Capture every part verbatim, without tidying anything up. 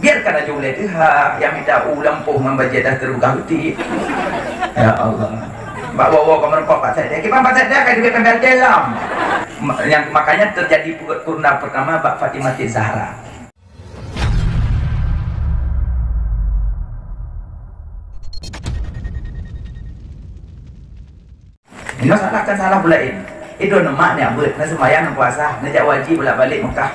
Biarkan laju ulée teuhah, nyang mita u lampôh ngon bajée dah teureugah beuti. Ya Allah. Bak woe-woe kamoe rumpok Pak Sekda. Kiban Pak Sekda ka duek pembel dalam. Ma-, yang makanya terjadi pu-, kurna pertama bak Fatimah Zahra. Inoe salah kan salah bulaén. Idon mak nyak beuet, na seumayang, na puasa, na jak haji, bolak-balik Mekah.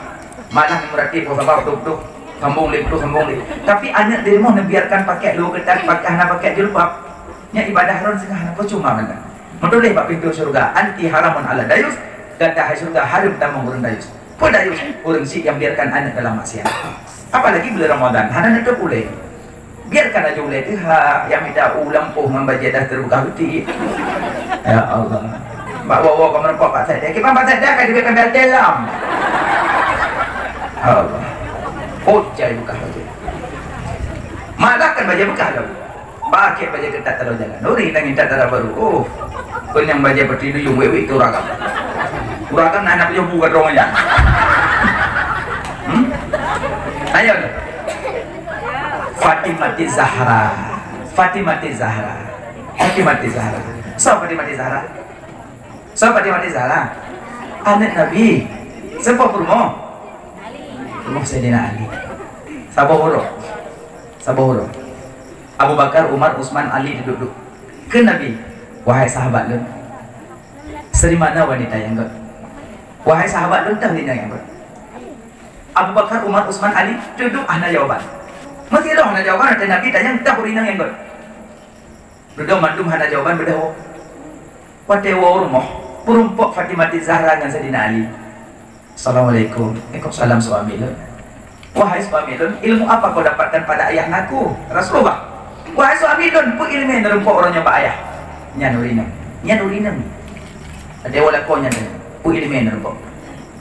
Malah meurati poh sabab beutôi-beutôi, sambong lé beutôi, sambong lé. Tapi aneuk di rumoh neubiarkan pakai lô keutan, pakai hana pakai jilbab. Nyak ibadah ron seungah hana, peucuma mantong. Meutuléh bak pintoe syeuruga, "Anti haramun ala dayus," gata hai syeuruga hareuem tamong ureuëng dayus. Peue dayus? Ureuëng syiek nyang biarkan aneuk dalam maksiat. Apalagi bulan Ramadan, hana neutôb ulée. Biarkan laju ulée teuhah, nyang mita u lampôh ngon bajée dah teureugah beuti. Ya Allah. Bak woe-woe kamoe rumpok Pak Sekda. Kiban Pak Sekda ka duek pembel dalam. Ya Allah. Oh, cai beukah bajée. Malah kan bajée beukah lom. Pakai bajée keutat taloe jalan. Ureuëng inong intat dara barô. Oh. Kon nyang bajée peuti duyung wék-wék tu ureuëng agam. Ureuëng agam na aneuk yoh bu ka droe nyan. Hmm? Ayo. Fatimah Zahra. Fatimah Zahra. Fatimah Zahra. Soe Fatimah Zahra? Soe Fatimah Zahra? Aneuk Nabi. Soe po peurumoh? Peurumoh Saidina Ali. Saboh uroe. Saboh uroe. Abu Bakar, Umar, Utsman, Ali duduek-duduek. Kheun Nabi, "Wahai sahabat lôn, seurimana wanita nyang göt?" "Wahai sahabat lôn, teuh ureuëng inong nyang göt." Abu Bakar, Umar, Utsman, Ali duduek hana jawaban. Meusidroe hana jawaban, watée Nabi tanyong, "Teuh ureuëng inong nyang göt?" Dudoe mandum hana jawaban, beudôh. Watée woe u rumoh, peurumpok Fatimah Zahra ngon Saidina Ali. "Assalamualaikum." "Waalaikumsalam, suami lôn." "Wahai suami lôn, ilmu apa kau dapatkan pada ayah ngaku, Rasulullah?" "Wahai suami lôn, peue iéleumé neurumpok uroe nyoe bak ayah?" "Nyan ureuëng inong." "Nyan ureuëng inong." Watée woe lakoe nyan, "Peue iéleumé neurumpok?"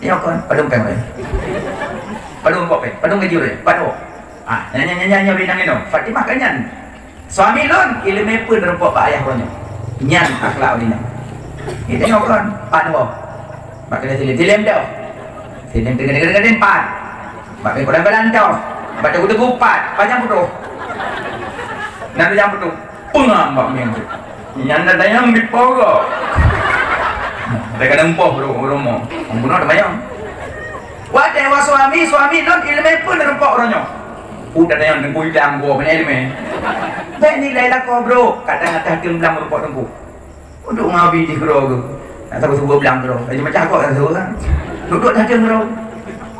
Nyoe kon, padum péng ureuëng. Padum rumpok péng, padum gaji ureuëng, padum. Ah, nyan, nyan, nyan, nyan, nyan ureuëng inong nyoe. Fatimah ka nyan. "Suami lôn, iéleumé peue neurumpok bak ayah uroe nyoe?" Nyan akhlak ureuëng inong. Nyoe kon, padum. Bak keuneuk silem, silem toh. Silem teugadeng-gadeng pan. Bak keuneuk badan-badan toh. Bak teungku-teungku pat, panyang putôh. Nan panyang putôh. Peungang bak mieng tu. Nyan na dayang di pogok. Ada kadang poh ru-, rumoh. Bunoe ada mayang. Watée woe suami, "Suami lôn, iéleumé peue neurumpok uroe nyoe?" "Udah dayang nunggu idang gua punya iéleumé." "Bék nilai lakoe, Bro. Kadang atas teung blang rumpok teungku." Untuk ngabi di keudroe tu. Nak saboh-saboh blang keudroe. Macam-macam kok rasa kan. Duduk dah dia keudroe.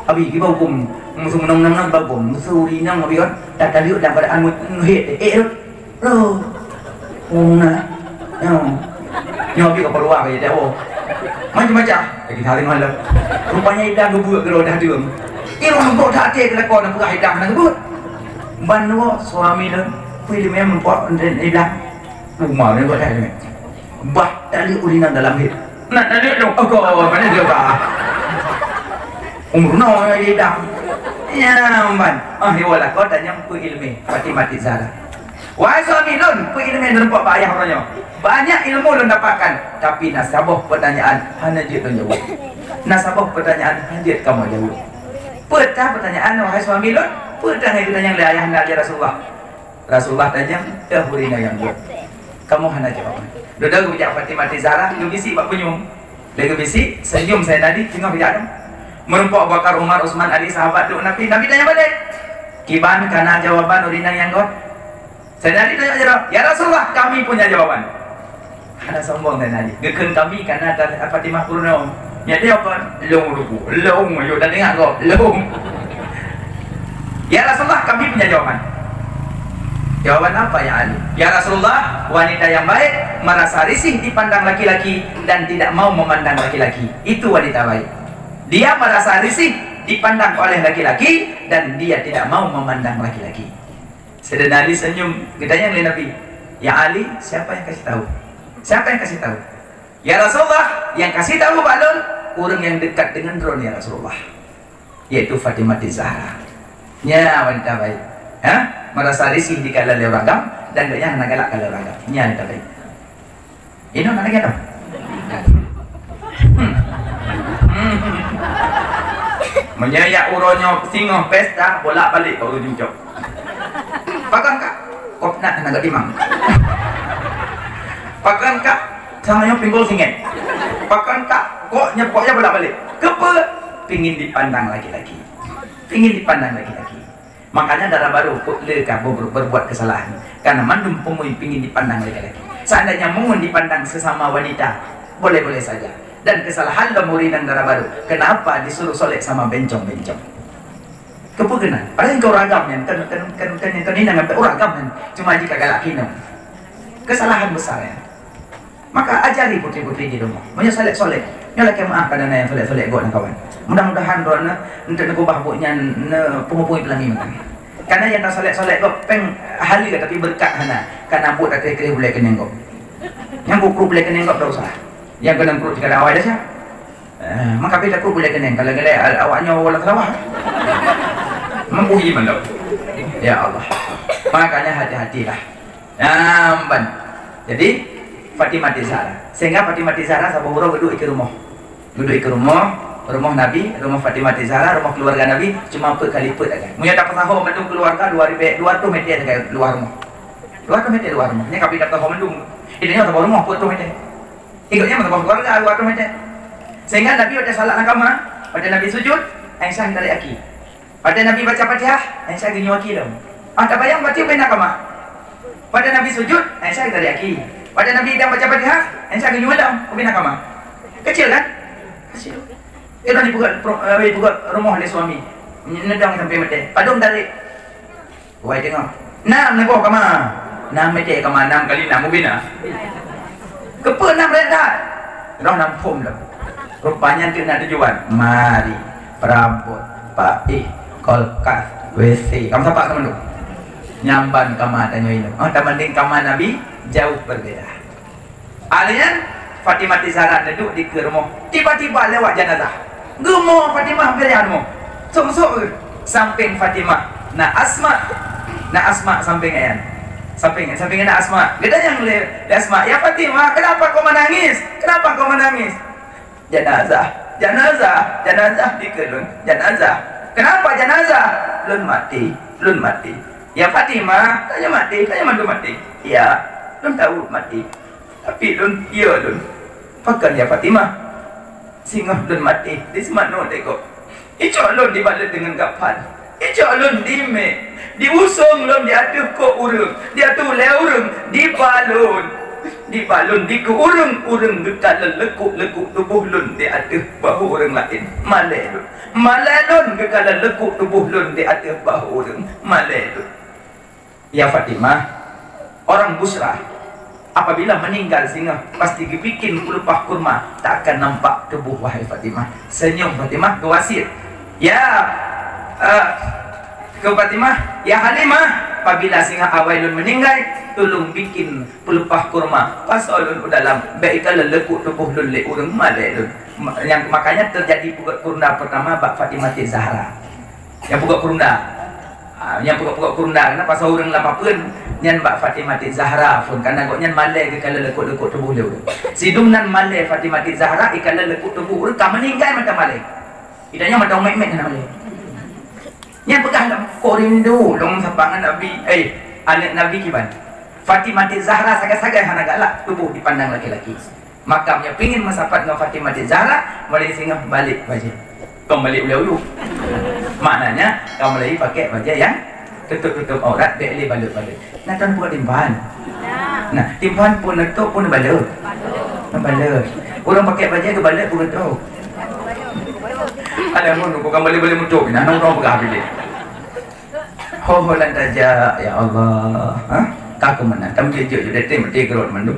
Abi, kiban huköm. Musoh meunang-meunang bak huköm. Musoh rinang abi kan. Dah taleuek dalam keadaan mu-, muhit. Eh, eh, roh. Oh, nah. Nyoe. Nyoe abi ka peuluwa ka jadi awak. Macam-macam. Lagi hari malam. Rupanya idang geubeuet keudroe dah deueng. Eh, roh, kok dah até keu lakoe na peugah idang na geubeuet. Ban nyoe suami lôn. Pui lé meumpok idang. Uma ni buat dah. Bah, taleuek ureueng inong dalam hit. Nak taleuek dong. Oh, kau mana dia bah? Umur no dia dah. Ya, man. Ah, dia wala kau tanya peue iéleumé Fatimah Zahra. Wahai suami lôn, peue iéleumé neurumpok bak ayah uroe nyoe? Banyak ilmu lôn dapatkan, tapi na saboh pertanyaan hana jeuet lôn jaweueb. Na saboh pertanyaan hana jeuet kamoe jaweueb. Peue teuh pertanyaan, wahai suami lôn? Peue teuh nyang geutanyong lé ayah anda, ya Rasulullah? Rasulullah tanyong, "Teuh ureueng inong nyang buet?" Kamoe hana jawaban. Dudoe geujak Fatimah Zahra, geubisik bak punyueng. Lé geubisik, senyum Saidina Ali, teungoh geujak dong. Meurumpok Abu Bakar, Umar, Utsman, Ali, sahabat duek Nabi. Nabi tanyong balek, "Kiban kana jawaban ureueng inong nyang göt?" Saidina Ali tanyong jaroe, "Ya Rasulullah, kami punya jawaban." Hana sombong Saidina Ali. Geukheun kami kana ta-, Fatimah peurunoe. Nyan dia kon, lôn ruku, lôn, yuk dah dengar kok, lôn. "Ya Rasulullah, kami punya jawaban." "Jawaban apa, ya Ali?" "Ya Rasulullah, wanita yang baik merasa risih dipandang laki-laki dan tidak mau memandang laki-laki. Itu wanita baik. Dia merasa risih dipandang oleh laki-laki dan dia tidak mau memandang laki-laki." Saidina Ali senyum, geutanyong lé Nabi, "Ya Ali, siapa yang kasih tahu? Siapa yang kasih tahu?" "Ya Rasulullah, nyang kasih tahu bak lôn, ureueng nyang dekat dengan droeneuh, ya Rasulullah, yaitu Fatimah Zahra." Nyan wanita baik. Ha? Merasa risih dikala lé ureueng agam, dan gobnyan hana galak kala ureueng agam. Nyan wanita baik. Inoe hana lagèe nyoe. Hmm. Hmm. Meunyoe yak uroe nyoe singoh pesta, bolak-balik bak ureueng cucok. Pakon kak? Kop nak keunan gak timang. Pakon kak? Sama nyoe pinggol singet. Pakon kak? Kok nyepok ya bolak-balik. Kepe? Pingin dipandang laki-laki. Pingin dipandang laki-laki. Makanya dara barô kok le ka ber-, berbuat kesalahan. Karena mandum peungui pingin dipandang laki-laki. Seandainya meungon dipandang sesama wanita, boleh-boleh saja. Dan kesalahan lom ureueng dara barô, kenapa disuruh solek sama bencong-bencong? Kepeue keunan? Padahal engkau ragam nyan, kan, kan, kan, kan, kan inong sampai uragam nyan. Cuma jika galak kinoe. Kesalahan besar nyan. Maka ajari putri-putri di rumah. Meunyoe solek-solek, nyoe lakée meu'ah kadang na nyang solek-solek gob na kawan. Mudah-mudahan droeneuh untuk neukubah buet nyan, ne peungui-peungui peulangé mantong. Karena nyang ka solek-solek gob péng haleue tapi beureukat hana. Karena buet ka kreh-kreh bulée keuneng gob. Nyang buet kreh bulée keuneng gob dak usah. Nyang keunong kreh cit kadang awai desya. Eh, maka beda kreh bulée keuneng. Kalau geulah awak nyoe wala terawah. Mampu iman dak? Ya Allah. Makanya hati-hatilah. Nyang ban. Jadi, Fatimah Zahra. Sehingga Fatimah Zahra saboh uroe geuduek ikeue rumoh. Geuduek ikeue rumoh, rumoh Nabi, rumoh Fatimah Zahra, rumoh keluarga Nabi, cuma peuet kali peuet sagai. Meunyoe tapeusaho mandum keluarga, dua ribée, dua ratus meter sagai luwah rumoh. Dua ratus meter luwah rumoh. Nyan ka pi tapeusaho mandum. Itu nyoe saboh rumoh peuet ratus meter. Ikutnya saboh keluarga dua ratus meter. Sehingga Nabi watée salat lam kama, watée Nabi sujud, Aisyah tarék aki. Watée Nabi baca Fatihah, Aisyah geunyoe aki lom. Ah, tabayang berarti ubena kama. Watée Nabi sujud, Aisyah tarék aki. Watée Nabi dang baca Fatihah, Aisyah geunyoe lom, ubena kama. Kecil kan? Kecil. Kena dipeugah pro-, eh, dipeugah rumoh lé suami. Neudong sampai mati. Padum tarék. Wai teungoh. Nam neuboh kama. Nam mete kama nam kali nam ubena. Kepeue nam reda? Roh nam phom lom. Rupanya tu na tujuan. Mari, perabot, paih, kulkas, W C. Kamu sapa kamu tu? Nyamban kama tanyoe ilmu. Oh, tabanding kama Nabi jauh berbeda. Alaian Fatimah Zahra neuduek dikeue rumoh. Tiba-tiba lewat jenazah. Geumo Fatimah berian mo. Sok-sok samping Fatimah na Asma. Na Asma samping ayan. Samping, samping na Asma. Geutanyong lé, lé Asma, "Ya Fatimah, kenapa kau menangis? Kenapa kau menangis?" "Jenazah, jenazah, jenazah dikeue lôn, jenazah." "Kenapa jenazah?" "Lôn mati, lôn mati." "Ya Fatimah, tanyoe mati, tanyoe mandum mati." "Ya, lôn tahu mati. Tapi lôn, ya lôn." "Pakon ya Fatimah?" "Singoh lôn mati, diseumanoe lé gob. Icok lôn dibalot deungon kafan. Icok lôn dimek. Diusong lôn di ateueh kok ureueng, di ateueh ulée ureueng, dibalot. Dibalot dikeue ureueng, ureueng geukalon leukuk-leukuk tuboh lôn di ateueh bahu ureueng laén. Malée lôn. Malée lôn geukalon leukuk tuboh lôn di ateueh bahu ureueng. Malée lôn." Ya Fatimah, orang Busra apabila meninggal singoh pasti geubikin peulupah kurma, tak akan nampak tuboh wahai Fatimah. Senyum Fatimah geuwasiet. Ya, eh, keu Fatimah, "Ya Halimah, apabila singoh awai lôn meninggai, tulông bikin peulupah kurma, pasoe lôn u dalam, bék ikalon leukuk tuboh lôn lé ureueng malée lôn." Ma-, nyang makanya terjadi peugot kurna pertama bak Fatimah Zahra. Nyang peugot kurna. Ha, nyang peugot-peugot kurna, na pasoe ureueng lam papeuen, nyan bak Fatimah Zahra phon, karena gobnyan malée geukalon leukuk-leukuk tuboh lé ureueng. Sidum nan malée Fatimah Zahra ikalon leukuk tuboh ureueng ka meninggai mantong malée. Idanya mantong mek-mek hana malée. Nyan peugah lom, "Kok rindu lôn sapat ngon Nabi, eh, aneuk Nabi kiban." Fatimah Zahra sagai-sagai hana galak tuboh dipandang laki-laki. Maka meunyoe pingin meusapat ngon Fatimah Zahra, mulai singoh balek bajée. Kon balek ulée uyueng. Maknanya, ka mulai pakai bajée nyang tutup-tutup aurat, bék lé balot-balot. Nah, tan buat timphan. Nah, timphan pun neutôp pun balot. Balot. Ureueng pakai bajée keu balot pun neutôp. Ada mun bukan balot-balot meutôp, nah, nong-nong peugah bidé. Ho, ho, lan tajak, ya Allah. Ha? Ka keumeunang. Tam jeuet-jeuet, jeuet, jeuet, meuti keurot mandum.